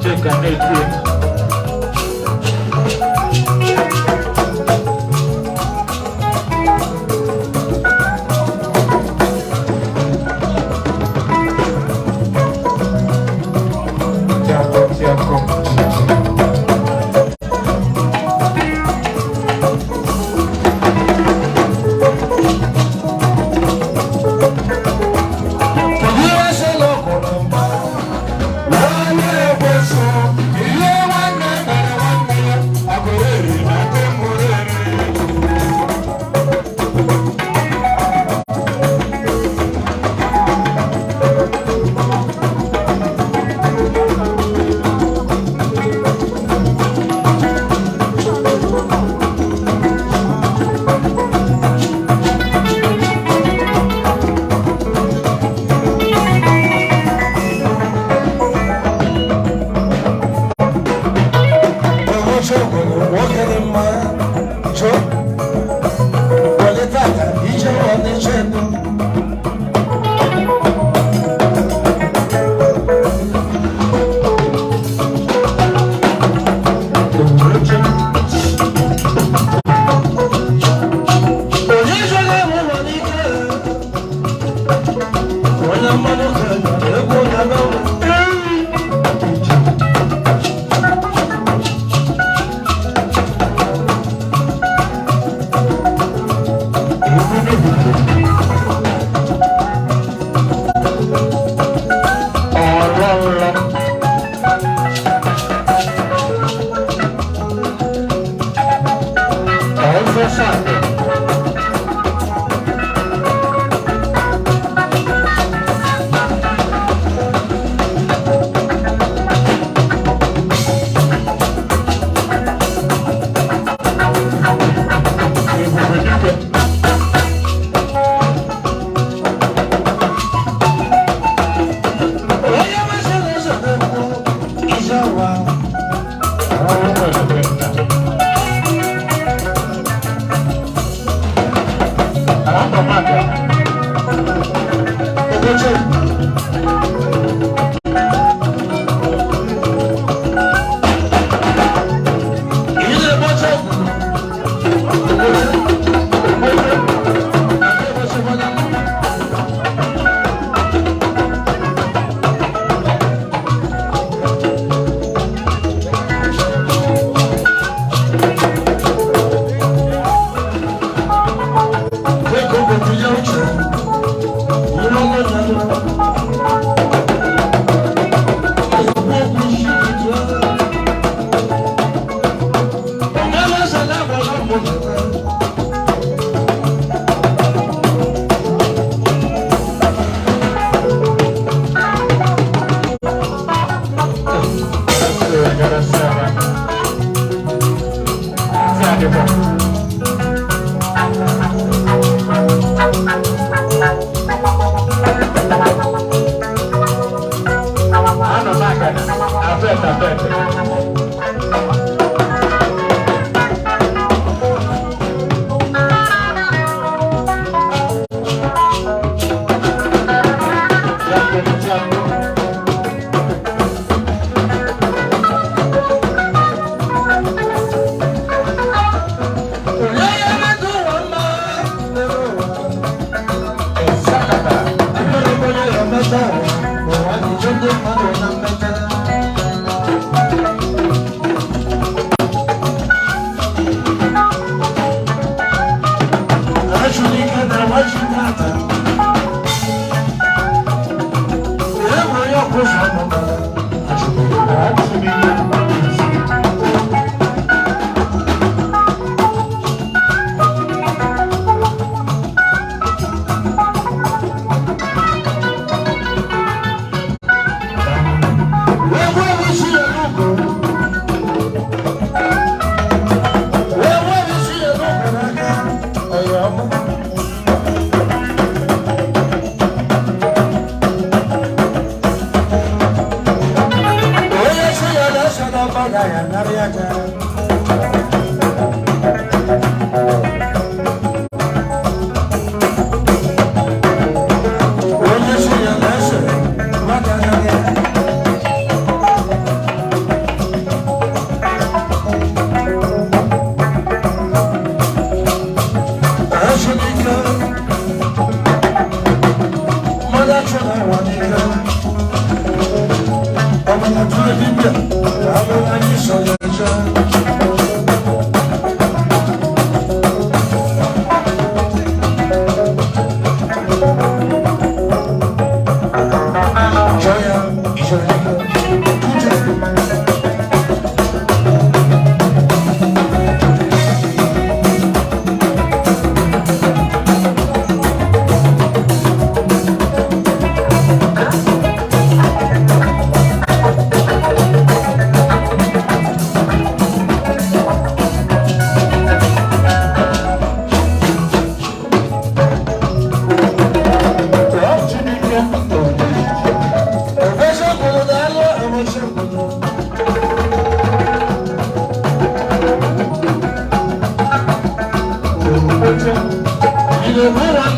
Chika na-eti. Tiako, tiako.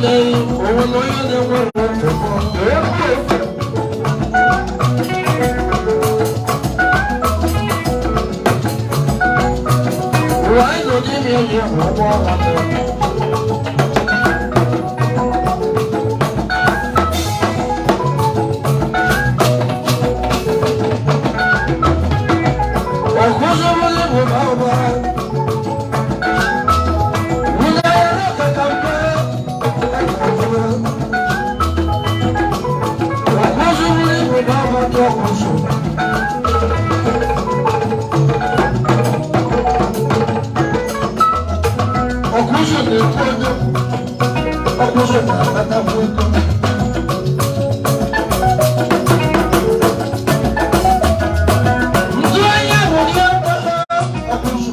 Onwere onye na-enwere ntụpọ. Ụwa anyị nọ n'ime ya bụ ụgbọ ọnwa. Ọkụzọbụla bụ ọba. Nwunye ya kaka mpe. Ọkụzọbụla bụ ọba dị ọkụzụ. Ọkụzụ na-ekwu onye ọkụzụ na-akpatakwu ego. Ndị onye bụ ndị ọkụzụ.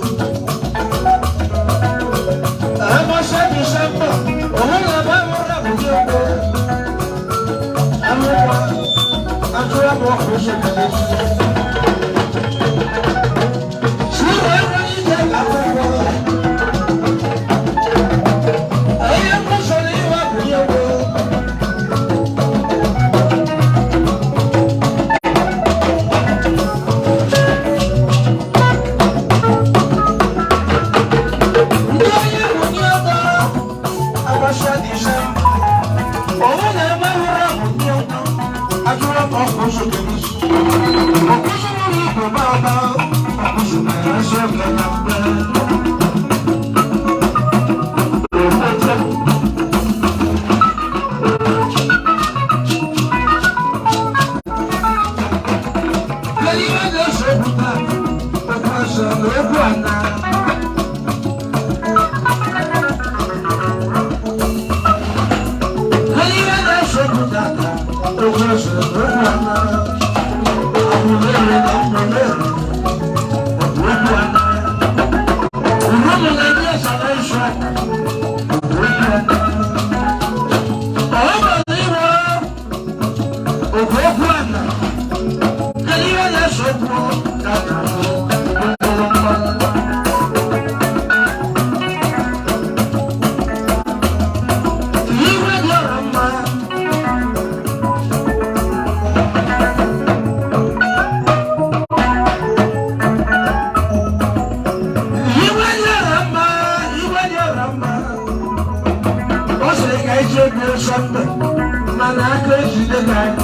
Agbasa Disemba, òun là bá wọn rà bùdí ọkọ. Amúpa, atúrọ̀bọ̀ ọkùnrin kẹlẹ́ sí. Ṣùgbọ́n ẹ̀rọ yìí jẹ́ àkọ́kọ́. Ẹyẹ kó sọ̀rọ̀ yìí wà bùdí ọkọ. Ndị onye bụ ndị ọkọ. Agbasa Disemba, òun là bá wọn rà bùdí ọkọ. Atúrọ̀bọ̀ ọkùnrin kẹlẹ́ sí. Ọkùnrin lórí ìbò bá ọba. Ọkùnrin kẹlẹ́ sí ọ̀gá náà. Igwe dị ọra mma. Igwe dị ọra mma, igwe dị ọra mma. Ọ sịrị ka iji ego sọmbe, mana aka ejide gị anya.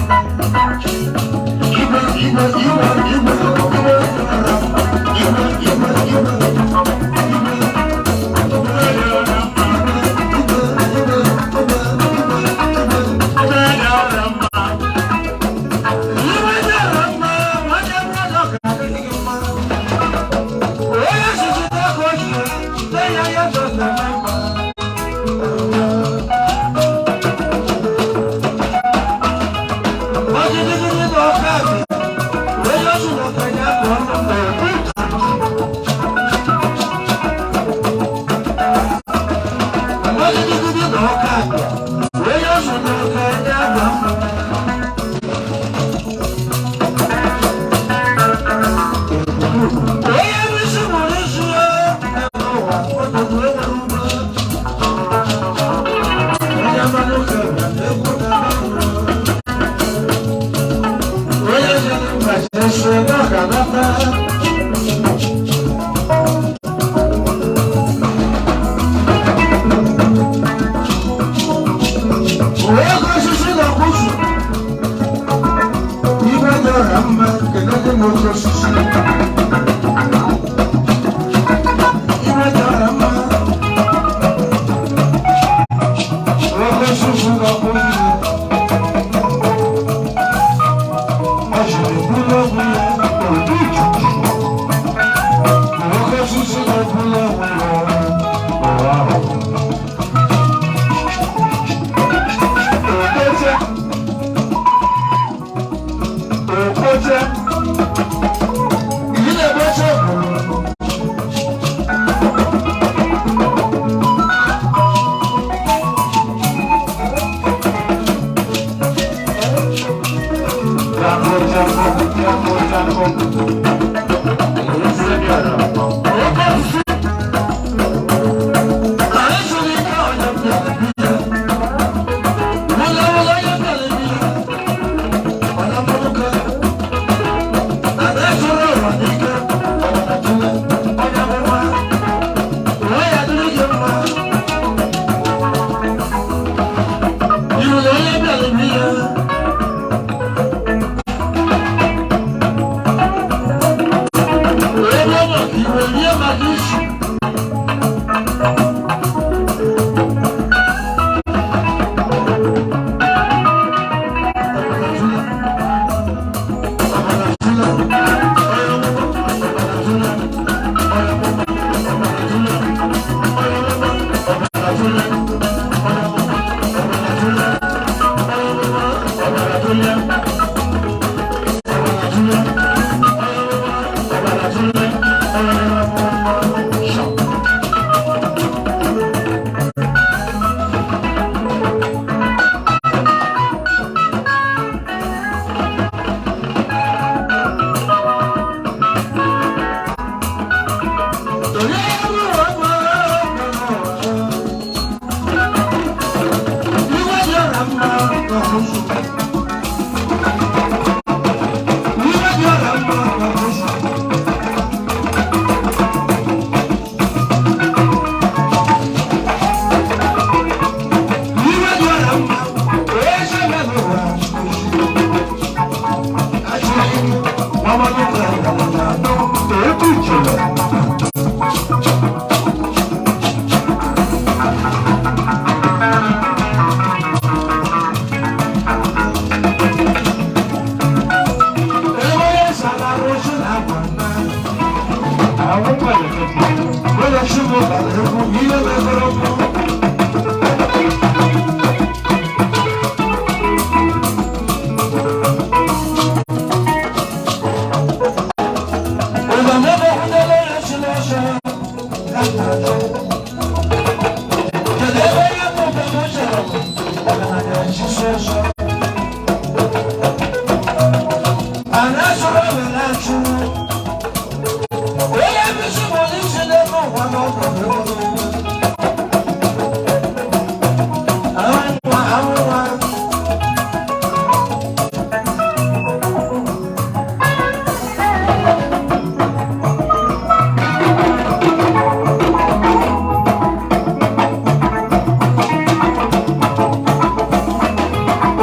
Igwe, igwe, igwe, igwe, igwe dị ọra mma. Igwe, igwe, igwe, igwe, igwe dị ọra mma. Igwe, igwe, igwe, igwe, igwe dị ọra mma. Igwe dị ọra mma, nwanne m nwoke ọ ga-adịrị gị mma. Onye sisi n'ọkụ ochie, jide ya ya zọta na mma. Ọjịdịgịdị na ọka abịa, onye osu na ọka ya bụ ọnụ mma. Ọjịdịgịdị na ọka abịa, onye osu na ọka ya bụ ọnụ mma. Onye isi nwere isi ya, n'ụwa, ọnọdụ enwere ume. Egwu ihe mekọrọ mụ. Ụwa mebe kwudere ya si n'ọsọ ka m na-achọ. Kedu ebe ya bụ ụba m chọrọ? Ọgaranya chisi ọsọ. A na-achụrụ ọbara achụ. Onye bisi bụ isi n'ebe ụwa n'ọdụ n'ụlọ. Anwụnwa, anwụnwa.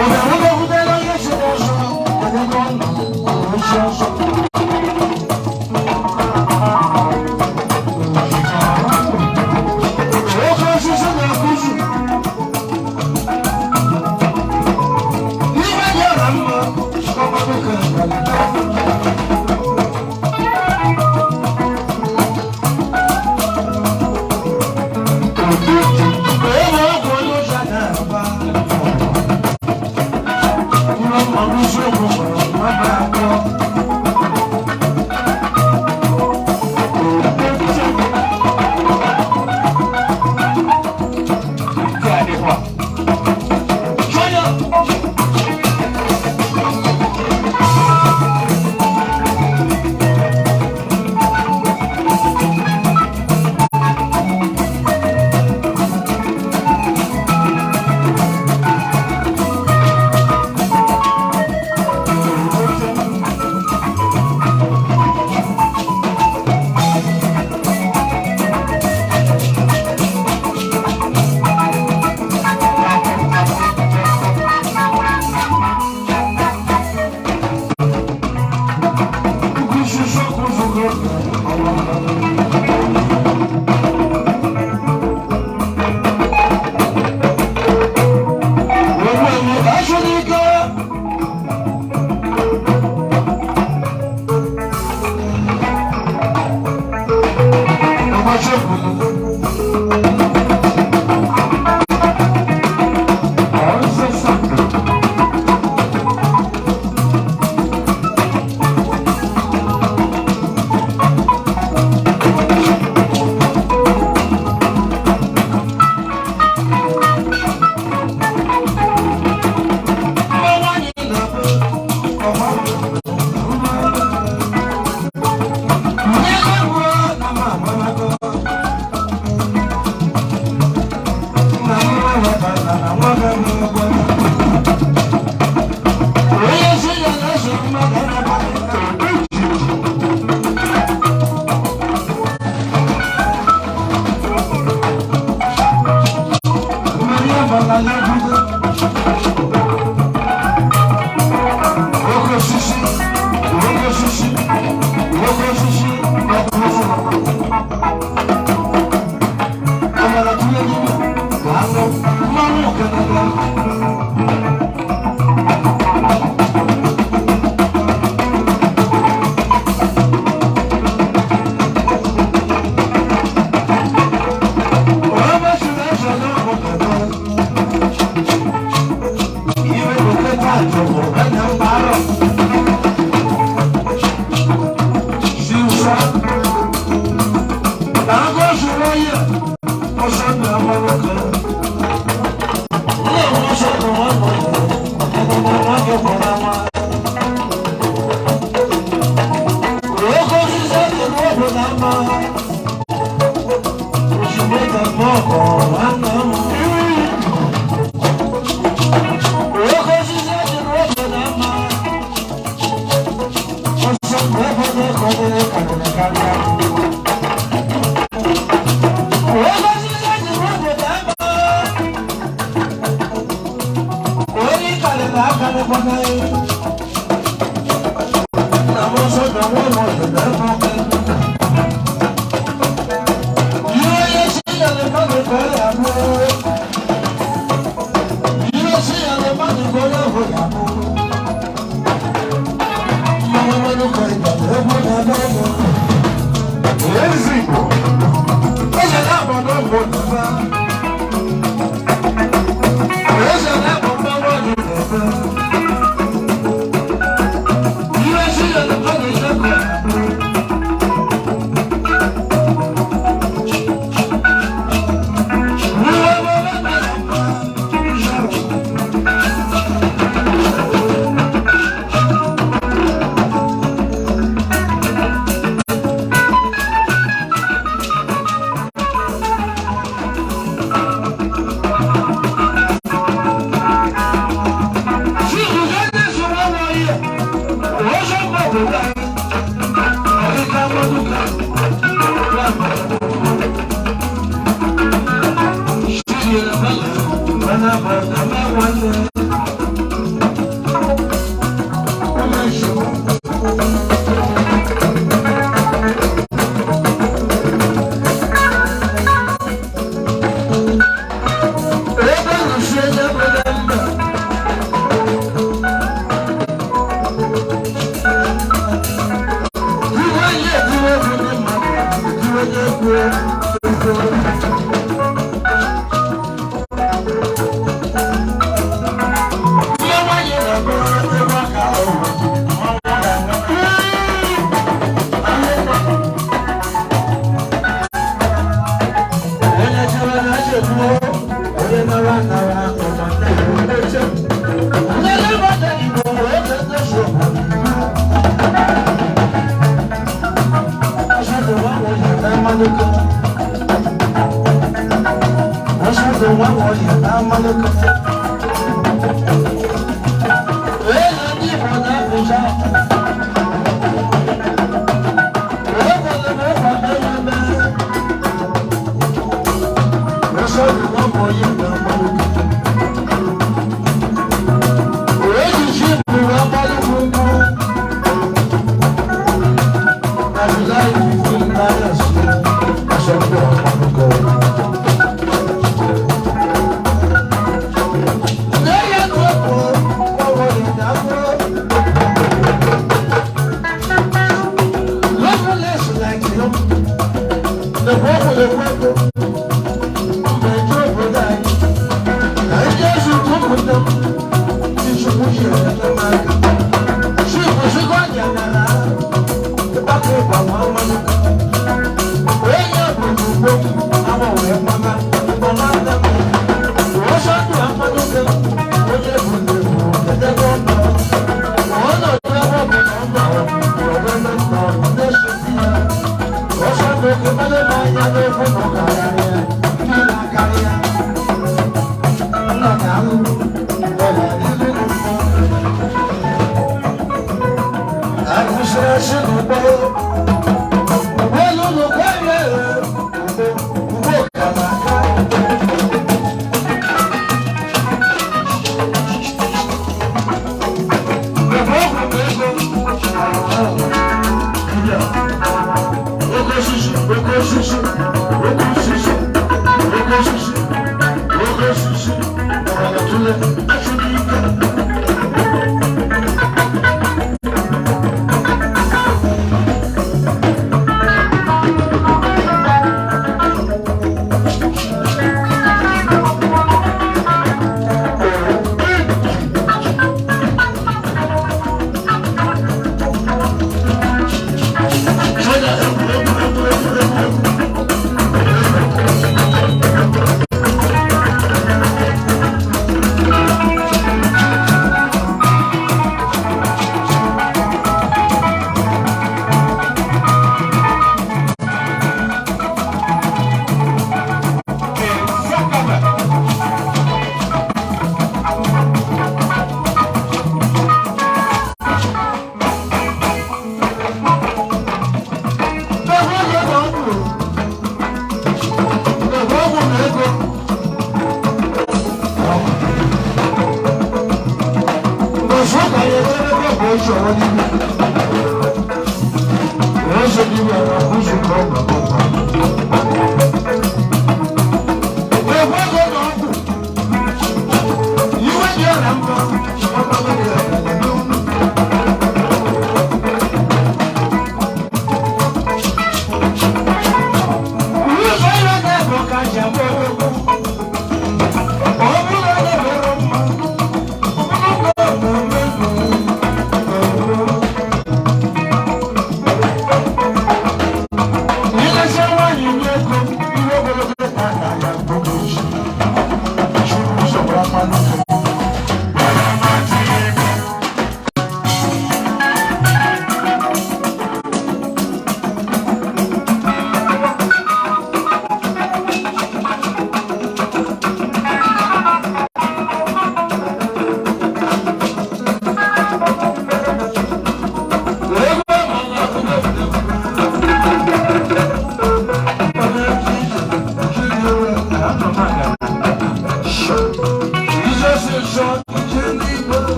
Ụda nwoke kwudere onye si n'ọsọ, kedu ebe ọ nọ? Ọ si ọsọ. Oke osisi na-akụzi. Ihe dị ọra mma, ọgbakọ ka abalị. Ụlọ ọgwụ onye ụjọ na-agba. Ihe mmanụ isiokwu gwara mmadụ atọ. Nke a dịkwa. Junior! Ọzọ Sandra.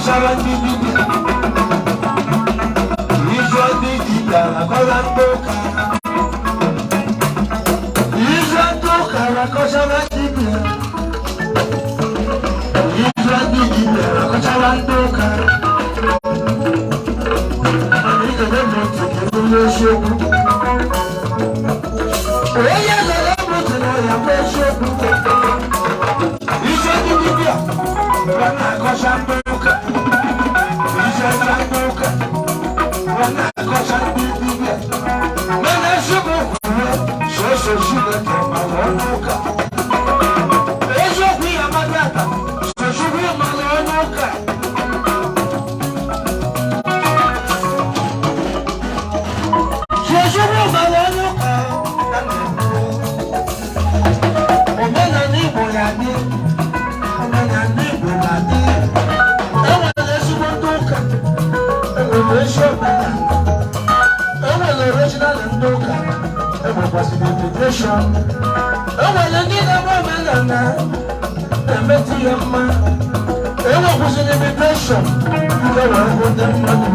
Akọchara ndị dibịa. Ịjụọ ndị dibịa, akọla ndị ụka. Ịjụọ ndị ụka, akọchara dibịa. Ịjụọ ndị dibịa, akọchara ndị ụka. Mana ị ga-eme m ntị ka ị bụrụ eziokwu. Onye lere m ntị na ya bụ eziokwu. Ịjụọ ndị dibịa, ọ na-akọcha ndị ụka. Ịjụọ ndị ụka, ọ na-akọcha ndị dibịa. Mana eziokwu kwuru, sọsọ Chineke mara ọnụ ụka. Eziokwu ya amata ata, sọ Chukwu mara ọnụ ụka. Sọ Chukwu mara ọnụ ụka. Omenala Igbo ya dị, omenala Igbo na-adị. Enwere ezigbo ndị ụka, enwere ezi omenala, enwere original ndị ụka, enwekwaziri invitation. Enwere ndị na-eme omenala na-emetụ ya mma, enwekwaziri invitation ndị wee hụ ndị mmadụ.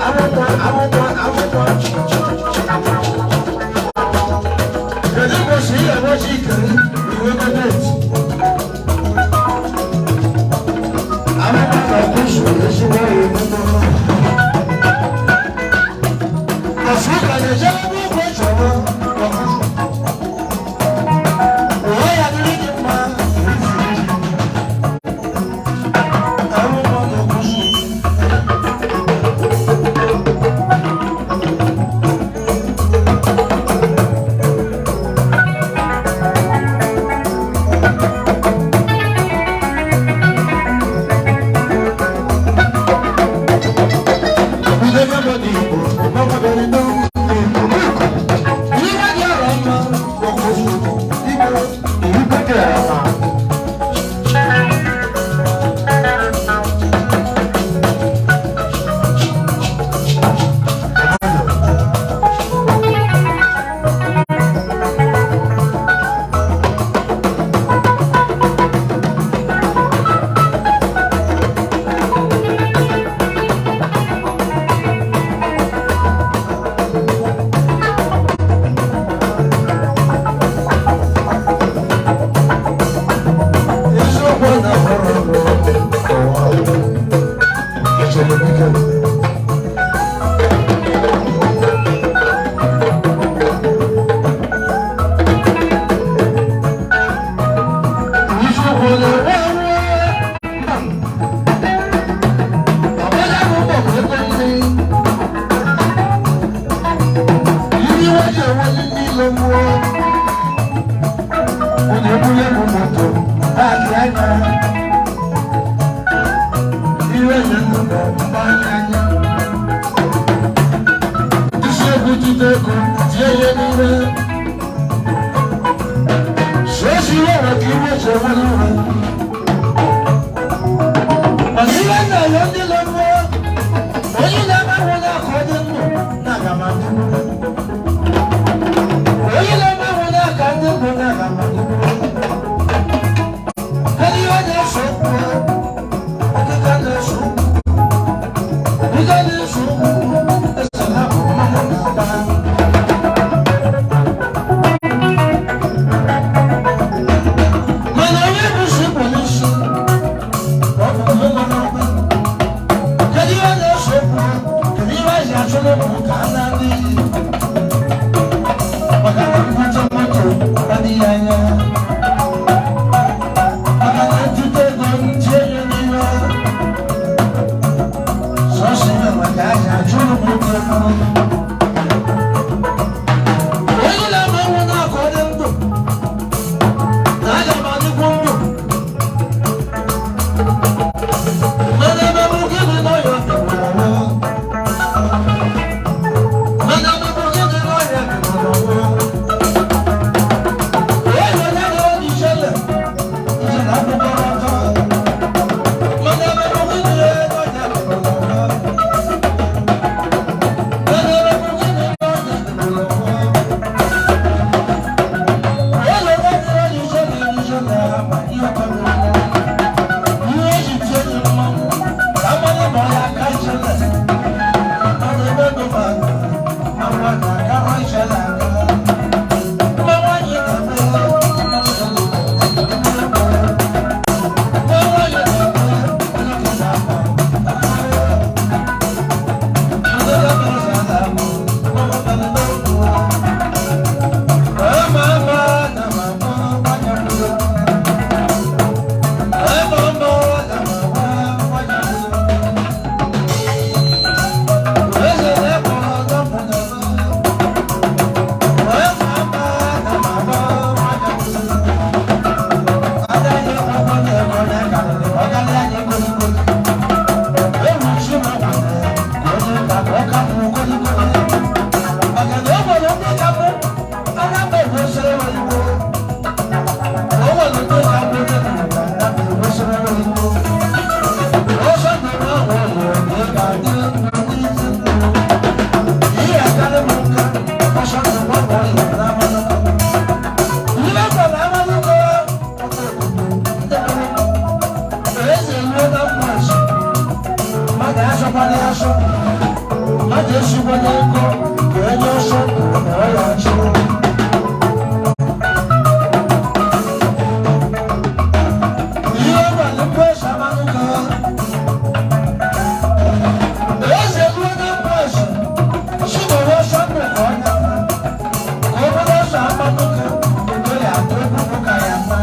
Akwụkwọ, akwụkwọ, akwụkwọ. Kedu ụbọchị ị ga-agbachi ikere iwe date? Akwụkwọ na-akwụsị ezigbo omume. Ọ̀sùn na-eje ebe ụkwụ chọrọ ọkụkọ. Uwe ya dịrị gị mma. Akwụkwọ na-akwụsị. Iwe dị ọrọ mma, ọkụzụ Igbo. Igwe dị ọra mma. Eziokwu na ọhụrụ ụwa echere m ike. Eziokwu na-enwe enwe. Ọbụla bụ ụgbọ bụ ego mmiri. Iri iwe ji enwe ndị ilo mmụọ. Onye ebunye m moto, paakị anya. Iwe nye nnụnụ mgbanye anya. Isi egwu jide ego, tie ihe n'iwe. Sosi iwe nwere ka iwe ji enwe iwe. Mana ihe na-enye ndị ilo mmụọ, onye na-agbanwe n'aka ọ dị ndụ na-aga ma ndụ. Onye na-agbanwe n'aka ndị ndụ na-aga ma ndụ. Kedu ihe na-ese okwu? Ọkịka na-ese okwu. Ọkịka na-ese okwu. Ese na bụ mmanụ na-agba. Mana onye bụ si bụ n'isi, ọ bụ ihe nọ n'ọgba. Asọkwana ya asọ, mmadụ esikwana ego ka onye ọsọ na ọ ya achị. Ihe ọgbara mkpesa amanụ ka eze ruo na mkpesa si n'ụwa ọsọ ndụ ka ọ nyama ka ọ bụrụ ọsọ amanụ ka udo ya atụ egwu ka ya mma.